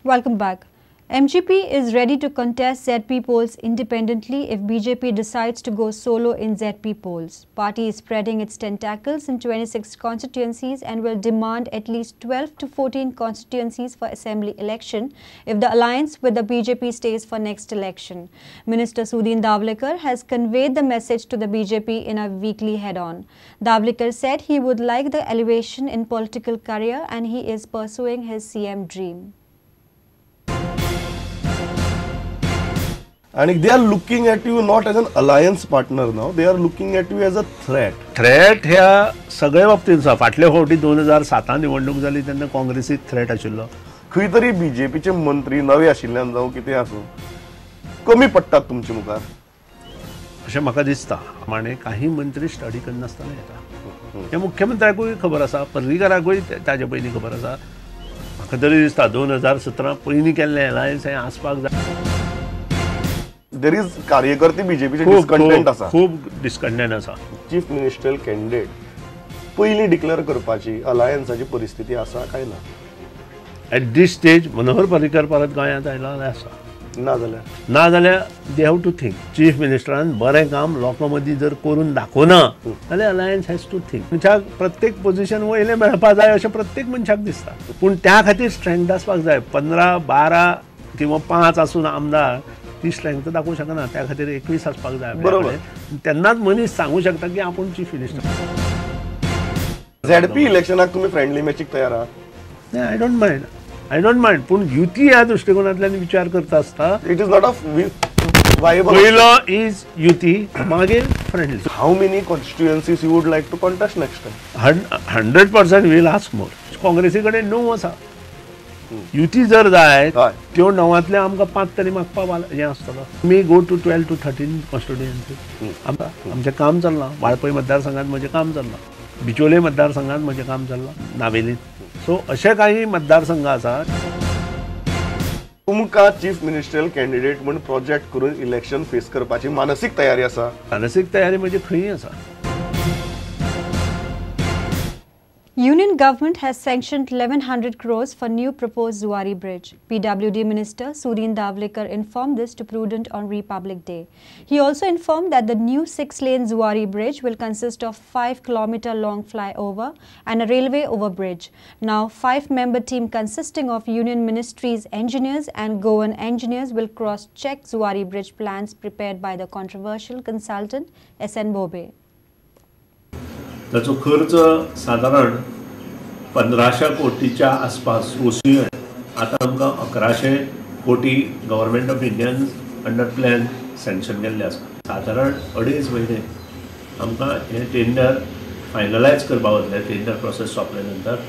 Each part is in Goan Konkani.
Welcome back. MGP is ready to contest ZP polls independently if BJP decides to go solo in ZP polls. Party is spreading its tentacles in 26 constituencies and will demand at least 12 to 14 constituencies for assembly election if the alliance with the BJP stays for next election. Minister Sudin Dhavlekar has conveyed the message to the BJP in a weekly head-on. Dhavlekar said he would like the elevation in political career and he is pursuing his CM dream. And they are looking at you not as an alliance partner now, they are looking at you as a threat. Threat ह्या सगळे बाबतीत आसा. फाटले फावटी 2007 निवडणूक जाली तेन्ना काँग्रेसीक थ्रेट आशिल्लो. खंय तरी बीजेपीचे मंत्री नवे आशिल्ल्यान जावं कितें आसूं कमी पडटात तुमचे मुखार अशें म्हाका दिसता. माणे काही मंत्री स्टडी करनासतना येता. हें मुख्यमंत्र्याकूय खबर आसा, पर्रीकाराकूय ताजे पयलीं खबर आसा. म्हाका तरी दिसता 2017 पयलीं केल्लें अलायन्स हें आसपाक जाय. There is कार्यकर्ते बीजेपीचे डिस्कंटेंट आसा, खूब डिस्कंटेंट आसा. चीफ मिनिस्टर कॅन्डिडेट पयलीं डिक्लेअर करपाची अलायन्साची परिस्थिती आसा काय ना? At this stage Manohar Parrikar परत गोंयांत आयला जाल्यार आसा, ना जाल्यार they have to think. Chief मिनिस्टरान बरें काम लोकां मदीं जर करून दाखोवना जाल्यार अलायन्स हॅज टू थिंक. मनशाक प्रत्येक पोजिशन वयलें मेळपा जाय अशें प्रत्येक मनशाक दिसता, पूण त्या खातीर स्ट्रेंथ आसपाक जाय. 15, 12 किंवा 5 आसून आमदार ती स्ट्रेंथ दाखोवंक शकना, त्या खातीर 21 आसपाक जाय. बरोबर, तेन्नाच मनीस सांगू शकता की आपूण चीफ मिनिस्टर. झेडपी इलेक्शनाक तुमी फ्रेंडली मॅचीक तयार आहात? I don't mind, I don't mind. पूण युती ह्या दृश्टिकोनांतल्यान विचार करता आसता it is not a viable. पयलो is युती, मागीर friendly. How many constituencies you would like to contest next time? 100% we'll ask more. काँग्रेसी कडेन 9 आसा. युती जर जाय त्यो 9 आमकां 5 तरी मागपाक हें आसतलो. आमी go to 12 to 13 constituency. आमचें काम चल्लां. वाळपय मतदारसंघात म्हजें काम चल्लां, बिचोले मतदारसंघात म्हजें काम चल्लां, नावेलीत. सो अशे काही मतदारसंघ आसा. तुमकां चीफ मिनिस्टरियल कॅन्डिडेट म्हूण प्रोजेक्ट करून इलेक्शन फेस करपाची मानसीक तयारी आसा? मानसीक तयारी म्हणजे खंय आसा. Union government has sanctioned 1100 crores for new proposed Zuari Bridge. PWD Minister Sudin Dhavlekar informed this to Prudent on Republic Day. He also informed that the new 6-lane Zuari Bridge will consist of 5-kilometer long flyover and a railway overbridge. Now, 5-member team consisting of Union Ministry's engineers and Goan engineers will cross-check Zuari Bridge plans prepared by the controversial consultant S.N. Bhobe. ताचो खर्च सादारण 1500 कोटीच्या आसपास वसून आतां आमकां 1100 कोटी government of Indian under plan sanction केल्ले आसा. सादारण 2.5 म्हयने आमकां हें टेंडर फायनलायज करपाक वतलें, टेंडर प्रोसेस सोंपले नंतर.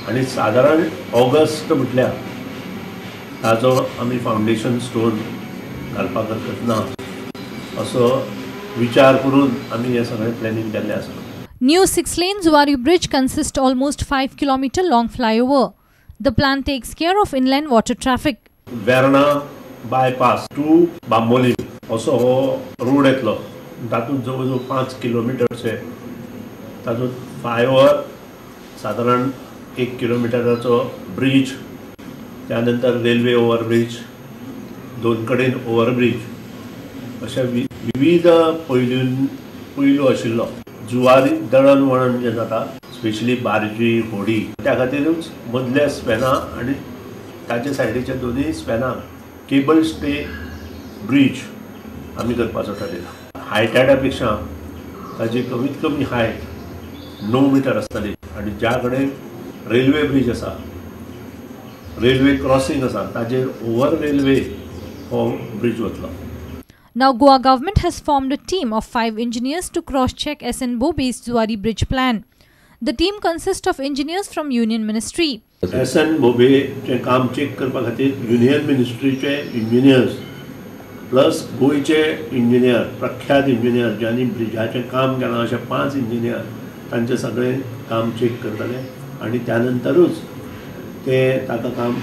आनी सादारण ऑगस्ट म्हटल्यार ताजो आमी फावंडेशन स्टोन घालपाक हरकत ना असो विचार करून आमी हें सगळें प्लॅनिंग केल्लें आसा. New 6-lane Zuari Bridge consists almost 5-kilometer long flyover. The plan takes care of inland water traffic. Verna bypass to Bambolim असो हो रोड येतलो, तातूंत जवळ जवळ 5 किलोमिटरचे तातूंत फ्लायओवर सादारण 1 किलोमिटराचो ब्रिज, त्यानंतर रेल्वे ओव्हरब्रिज, दोन कडेन ओव्हरब्रिज अशे विविध पैलू आशिल्लो. जुवारी दळण वळण जें जाता स्पेशली बार्जी होडी त्या खातीरूच मदल्या स्पॅना आनी ताच्या सायडीच्या दोनूय स्पॅनाक केबल स्टे ब्रिज आमी करपाचो ठरयला. हायटायडा पेक्षा ताजी कमीत कमी हायट 9 मिटर आसतली आनी ज्या कडेन रेल्वे ब्रिज आसा, रेल्वे क्रॉसिंग आसा ताजेर ओवर रेल्वे हो ब्रिज वतलो. Now, Goa government has formed a team of 5 engineers to cross-check S.N. Bhobe's Zuari Bridge plan. The team consists of engineers from Union Ministry. S.N. Bhobeचे काम चेक करपा खातीर युनियन मिनिस्ट्रीचे इंजिनियर्स प्लस गोंयचे इंजिनियर, प्रख्यात इंजिनियर ज्यांनी ब्रिजाचें काम केलां अशे 5 इंजिनियर तांचे सगळें काम चेक करतले आनी त्या नंतरूच ते ताका काम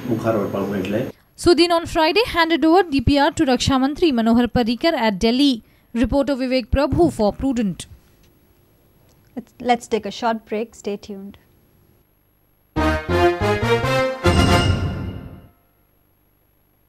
मुखार व्हरपाक मेळटलें. Sudin on Friday handed over DPR to Raksha Mantri Manohar Parrikar at Delhi. Reporter Vivek Prabhu for Prudent. Let's take a short break. Stay tuned.